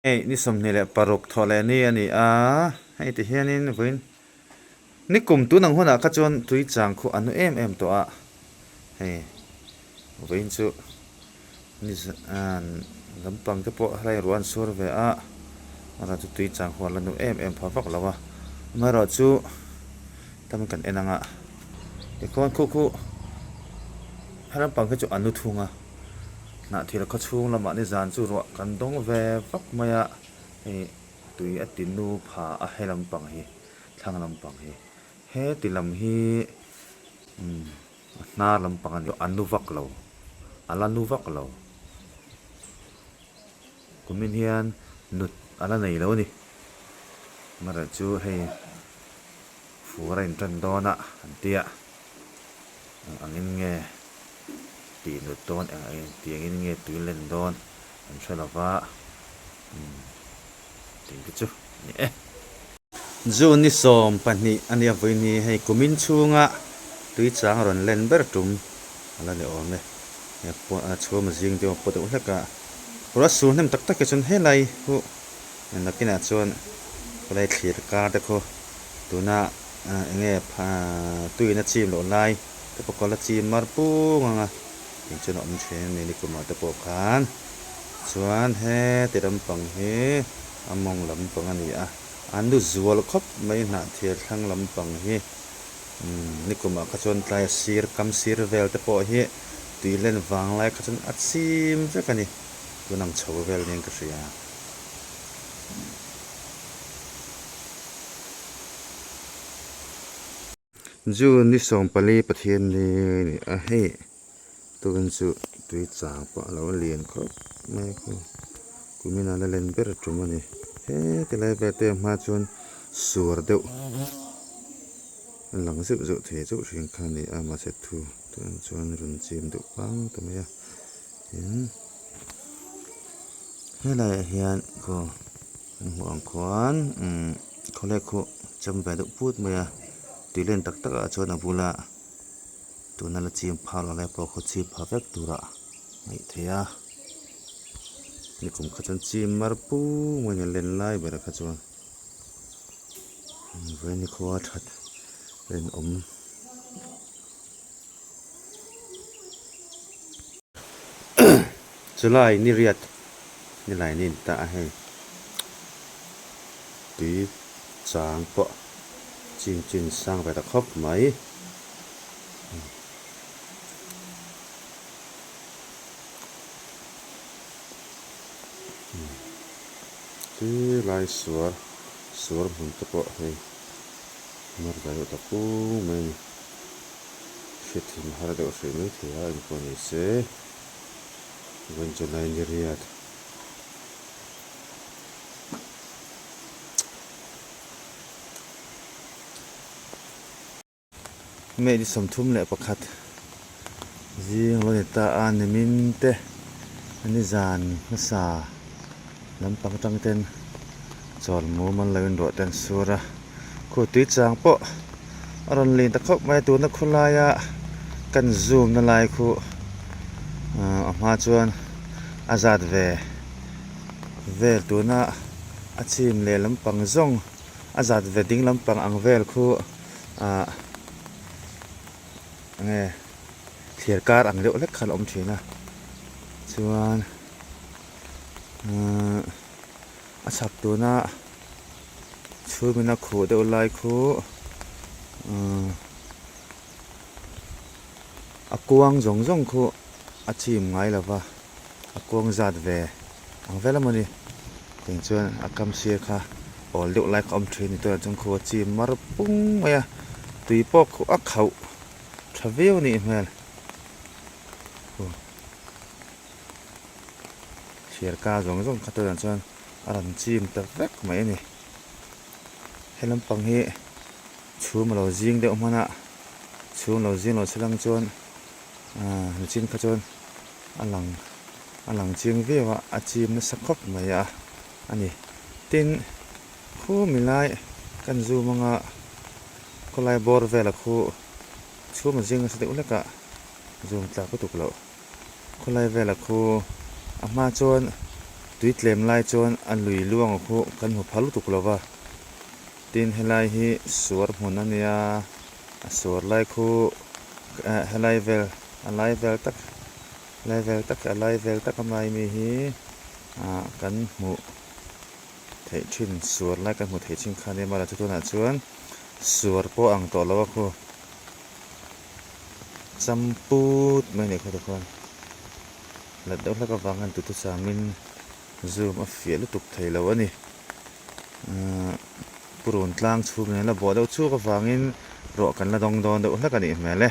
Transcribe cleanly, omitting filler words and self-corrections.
Hei ni 26 thawh leh ni a ni a, hei ti hianin vawiin ni kum tun ang hunah kha chuan tui chang khu a nu em em tawh a, hei vawiin chu ni lampang te pawh helai ruah an sur ve a, erawh chu tui chang khu a la nu em em pha vak lo a, amaherawhchu tam kan en ang a, tikhuan khu khu he lampang khi chu a nu thung a. Hnahthil khaw chhung lamah nizan chu ruah kan dawng ve vak mai a, hei tui a ti nu pha a he lampang hi thlang lampang hi heti lam hi umm a hnar lampang a ni a nu vak lo a la nu vak lo kumin hian nut a la nei lo a ni amaherawhchu hei fur a intan dawn a an tia eng angin nge. Tih nut dawn eng eng tiangin nge tui len dawn an hre lo va, umm tih te chu a ni e. June ni 12 a nia vawiin hi hei kumin chhunga tui chang rawn len ber tum a la ni awm e. Hei pawh a chhum a zing deuh a paw deuh hlek a, ruah sur hnem tak tak hi chuan helai khu nakinah chuan khawlai thlir kar te khu tuna eng nge tuiin a chim loh lai Te pawh kal a chim mar pung ang a, eng chuan a awm thin a ni nikumah te pawh khan. Chuan heti lampang hi a mawng lampang a ni a, a nu zual khawp mai hnahthir thlang lampang hi. Umm nikumah kha chuan tlai a sir kam sir vel te pawh hi tui len vang lai kha chuan a chim vek a ni, tun ang chho vel niin ka hria. June ni 14 Pathian ni a ni a, hei tukin chu tui chang pawh a lo lian khawp mai a khaw kumin a la len ber tum a ni heti lai vel te hma chuan suar deuh a lang zeuh zeuh thei chauh hring kha a ni a mahse thu tunah chuan rawn chim deuh pang ta mai a tin helaiah hian khaw Kan hmuh ang khuan umm khawlai khu cham ve deuh put mai a tui len tak tak ah chuan a bula tuna la chim phak lo lai pawh khaw chim pha vek tura ngaih theih a nikum kha chuan chim mar pung mai a ni len lai ber kha chuan vawiin khua that rinawm. Chulai ni riat ni lai ni ta a hei tui chang pawh chin chin sang ve ta khawp mai. Ti lai suar suar hmun te pawh hei mar ve deuh ta kung mai a ni. Hriatthim har deuh hrih mai thei a engpawh ni se vawiin July ni riat. May ni 31 zing lo ni ta a nimin te nizan hmasa lampang atang ten chawl mum an lo inruah te an sur a. Khu tui chang pawh a rawn lin ta khawp mai a tuna khawlaia kan zoom na lai khu a hma chuan a zat ve vel tuna a chhim leh lampang zawng a zat ve ding lampang ang vel khu ah enge thliar kar ang deuh hlek khan a awm thin a chuan ahh a chhak tuna. Chhumina khuh deuh lai khu a kuang zawng zawng khu a chim ngai lo va, a kuang zat ve ang vel emaw ni tiang chuan a kam sir kha awl deuh lai kha a awm thin a ni tunah chuan khu a chim mar pung mai a, tui pawh khu a khauh tha viau a nih hmel. Thliar ka zawng zawng kha tunah chuan. A rawn chim ta vek mai a ni. He lampang hi chhum a lo zing deuh hman a, chhum lo zing lo se lang chuan ahh nichin kha chuan a lang a lang chiang viau a, a chim nasa khawp mai a a ni. Tin, khumi lai kan zoom anga khawlai bawr vela khu chhum a zing nasa deuh hlek a, zoom tlak lutuk loh. Khawlai vela khu a hma chuan. Tui tlem lai chuan a lui luang khu kan hmu pha lutuk lo va, tin helai hi suar hmun a nia, a suar lai khu eh helai vel a lai vel tak lai vel tak a lai vel tak a mai mi hi ah kan hmuh theih thin suar lai kan hmuh theih thin kha a nia mahla chu tunah chuan suar pawh a ang tawh lo a khu champut mai a nih khaw tikhuan. Hlat deuh hlak avang hian tutusamin zoom a fiah lutuk thei lo a ni. Ahh purun tlang chhung nen la buah deuh chuk avangin ruah kan la dawng dawn deuh hlak a nih hmel e.